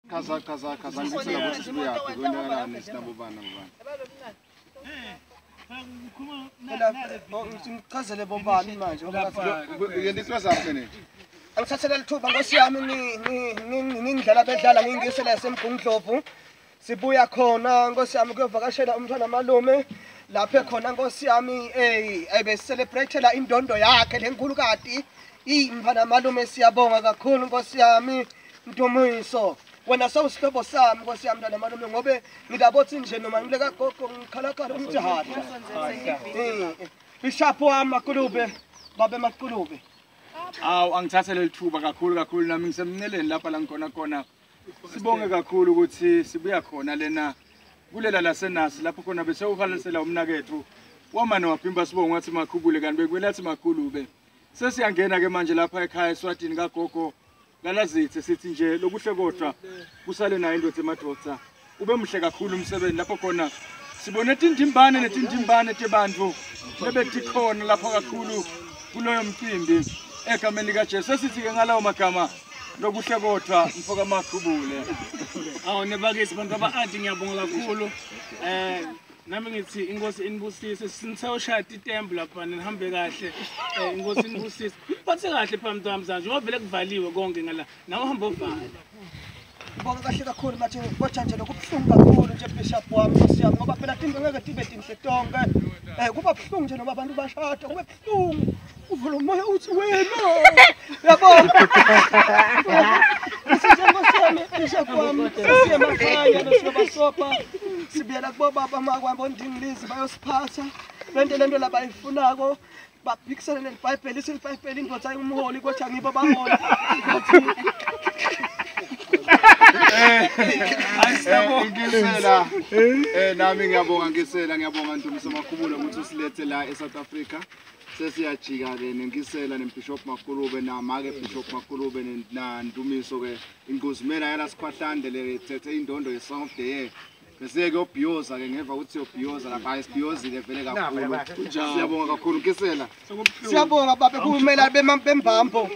Chaza chaza chaza ngicela ukuthi sibuyaphi kwenzakalani sinabo bani nabobani. Phela ngichazele bobani manje Yenta iklasi mfene. Angithathele lithuba nkosi yami ngingidlala bedlala ngingisela yasemgungundlovu. Sibuya khona nkosi yami kuyovakashela umntwana malume lapho khona nkosi yami ebecelebrate-ela indondo yakhe lenkulukati. Mntwana malume siyabonga kakhulu nkosi yami Ndumiso. Wena sewusihlobo sami nkosi yami mntwana malume ngobe ngilabothi nje noma ngileka gogo ngikhalakhala umthi hahla. Bishop wami Makulube, babe Makulube. Awu angithathe leli thuba kakhulu kakhulu nami ngisemnceleni lapha la ngikhona khona. Sibonge kakhulu ukuthi sibuya khona lena kulela lasenasi lapho khona bese uhalalisela umnakethu wamane waphimba sibongo wathi Makhubule kanti bekumele athi Makhulube. Sesiyangena ke manje lapha ekhaya eSwatini kagogo Kalazithe sithi nje lokuhle kodwa kusale nayo indoda emadoda. Ube muhle kakhulu umsebenzi lapho khona sibone tindimbane netindimbane tebantu lebetikhona lapho kakhulu kuloyo mcimbi egameni likaJesu. Sesithi-ke ngalawo magama lokuhle kodwa mfoka Makhubule. Awu nebakithi bantu aba-anti ngiyabonga kakhulu. Nami ngithi inkosi inibusise sinisawushaya itembu lapha nihambe kahle. Inkosi inibusise. Phathe kahle phambi kwami manje ngoba vele kuvaliwe konke ngala. Nawe uhamba ovala. Ngibonga kahle kakhulu manje kodwa nje lokubuhlungu kakhulu nje Bishop wami nkosi yami ngoba phela tinto ngeke tibe tinhle tonke. Kuba buhlungu nje noma abantu bashada kube buhlungu. Uvula umoya uthi wena. Uyabona? Nkosi yami Bishop wami sesiye emakhaya nosibasopa. Sibuyela kubo baba makwabo ndingilizi bayosiphatha. Bente lento labayifunako baphikisane neliBhayibheli ithi iBhayibheli indoda ayumholi kodwa ngibo baholi. Ngisela nami ngiyabonga ngisela ngiyabonga Ndumiso Makhubule ukuthi usilethe la eSouth Africa. Sesiyajika ke nenkisela neBishop Makulube namake Bishop Makulube na Ndumiso ke ingquzimela yala sikhwahlande le thethe indondo ye Song of the Year. Bese ke obhiyoza ke ngeva ukuthi uyobhiyoza lapha ayisibhiyozile vele kakhulu. Siyabonga kakhulu Nkisela. Siyabonga babe kumela bembambo.